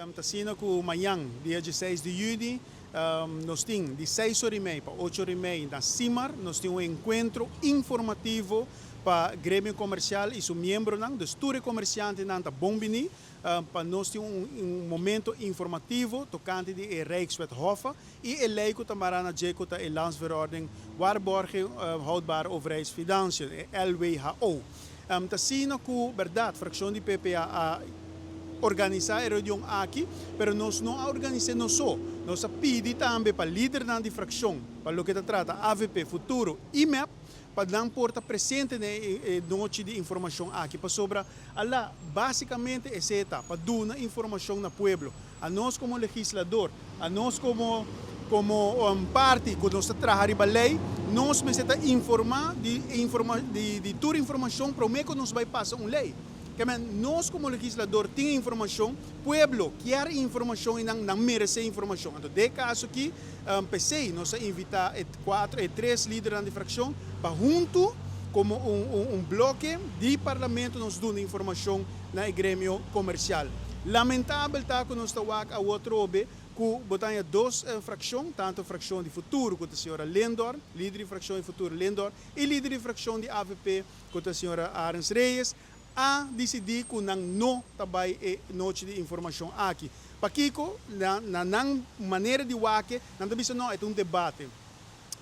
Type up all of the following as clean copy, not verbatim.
Ta asina ku mañan, dia 16 di yüni, nos tin di 6:30 pa 8:30 na Simar, nos tin un enkuentro informativo pa gremio komersial i su miembronan. Dus tur e komersiantenan ta bon biní pa nos tin un momento informativo tokante di e Rijkswet Hoffa i e lei ku ta mará na dje ku ta e Landsverordening Waarborging Houdbare Overheidsfinanciën, e LWHO. Ta asina ku bèrdat frakshon di PPA a organisá e reunion aki, pero nos no a organis'é nos so. Nos a pidi tambe pa lidernan di frakshon pa loke ta trata avp, Futuro i mep pa nan por ta presente na e nochi di informashon aki, pasobra ala básikamente esei ta, pa duna informashon na pueblo. Anos komo legislador, anos komo komo parti ku nos ta traha riba lei, nos mester ta informá di di di tur informashon promé ku nos bai pasa un lei. Kèmen, nos komo legislador tin informashon, pueblo kier informashon i nan nan meresé informashon. Anto den e kaso aki, p'esei nos a invitá e kuater, e tres lidernan di frakshon pa huntu komo un un bloke di parlamento nos duna informashon na e gremio komersial. Lamentabel ta ku nos ta wak awor atrobe ku bo ta haña dos frakshon, tantu frakshon di Futuro ku ta señora Lindor, lider di frakshon di Futuro Lindor, i lider di frakshon di avp ku ta señora Arends Reyes, a disidí ku nan no ta bai e nochi di informashon aki. Pakiko? Na nan manera di wak nan ta bisa no, e ta un debate.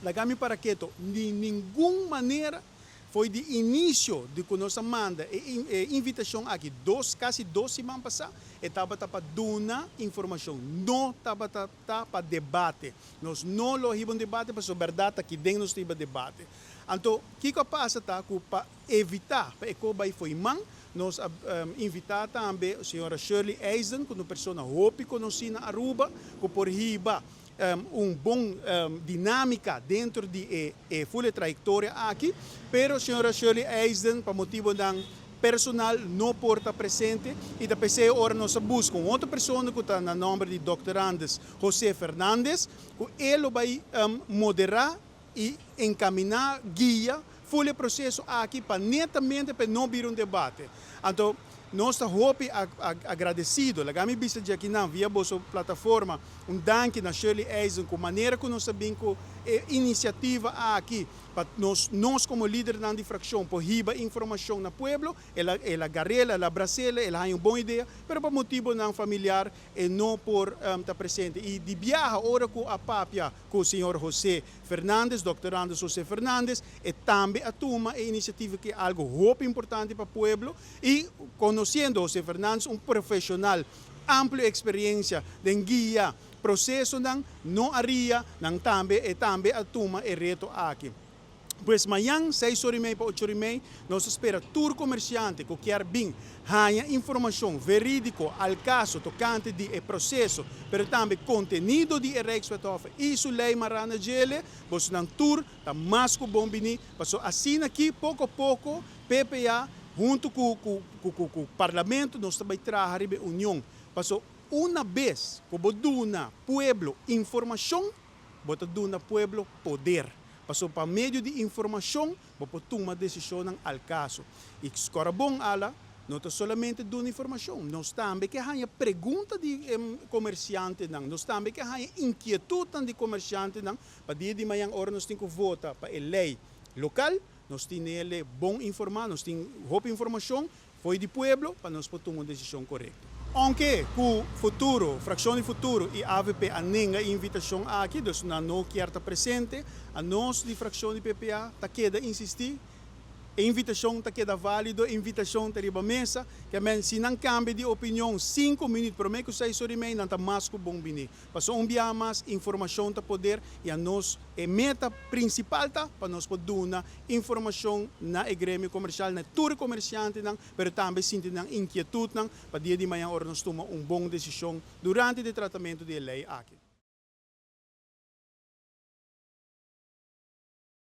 Laga mi para keto, di ningun manera Foi di inisio di ku nos a manda e invitashon aki dos, kasi dos siman pasá, e tabata pa duna informashon, no tabata ta pa debate. Nos no lo hiba un debate pasobra bèrdat ta aki den nos ta hiba debate. Anto, kiko a pasa ta ku pa evitá pa e ko bai fo'i man, nos a invitá tambe señora Shirley Eisden, ku ta un persona hopi konosí na Aruba, ku por hiba un bon dinámika dentro di e e ful e trayektoria aki, pero señora Shirley Eisden pa motibonan personal no por ta presente i ta p'esei ora nos a buska un otro persona ku ta na nòmber di Dòkter Andes José Fernandez ku e lo bai moderá i enkaminá, guia, ful e proseso aki pa netamente pa e no bira un debate. Anto nos ta hopi agradesido, laga mi bisa dje akinan via boso plataforma un danki na Shirley Eisen ku manera ku nos a bin ku e inisiativa aki pa nos nos komo lidernan di frakshon por hiba informashon na pueblo. El a el a gar'el, el a bras'el, el a haña un bon idea, pero pa motibonan familiar e no por ta presente. I di biaha ora ku a papia ku señor José Fernandez, Doctorandus José Fernandez, e tambe a tuma e inisiativa ki algo hopi importante pa pueblo i konosiendo José Fernandez un profesional amplio eksperiencia den guia prosesonan no a ria nan tambe e tambe a tuma e reto aki. Pues mañan 6:30 pa 8:30 nos ta spera tur komersiante ku kier bin haña informashon verídiko al kaso tokante di e proseso pero tambe kontenido di e Rijkswet Hoffe i su lei mará na djele, bosonan tur ta mas ku bon biní pasobra asina aki poko poko PPA huntu ku ku parlamento nos ta bai traha riba e union pasobra una bes ku bo duna pueblo informashon bo ta duna pueblo poder. Pasobra pa medio di informashon bo por tuma desishonnan al kaso. I skora bon ala, no ta solamente duna informashon, nos tambe ke haña pregunta di e komersiantenan, nos tambe ke haña inkietutnan di komersiantenan pa dia di mañan ora nos tin ku vota pa e lei lokal, nos tin ele bon informá, nos tin hopi informashon Fo'i di pueblo pa nos por tuma un desishon korekto. Ounke ku Futuro, Frakshon di Futuro i avp a nenga e invitashon aki, dus nan no kier ta presente, anos di frakshon di PPA ta keda insistí, e invitashon ta keda válido, e invitashon ta riba mesa, ke men si nan kambia di opinion sinku minüt promé ku 6:30 nan ta mas ku bon biní. Pasobra un biaha mas informashon ta poder i anos e meta prinsipal ta pa nos por duna informashon na e gremio komersial, na tur e komersiantenan, pero tambe sinti nan inkietutnan pa dia di mañan ora nos tuma un bon desishon durante di e tratamentu di e lei aki.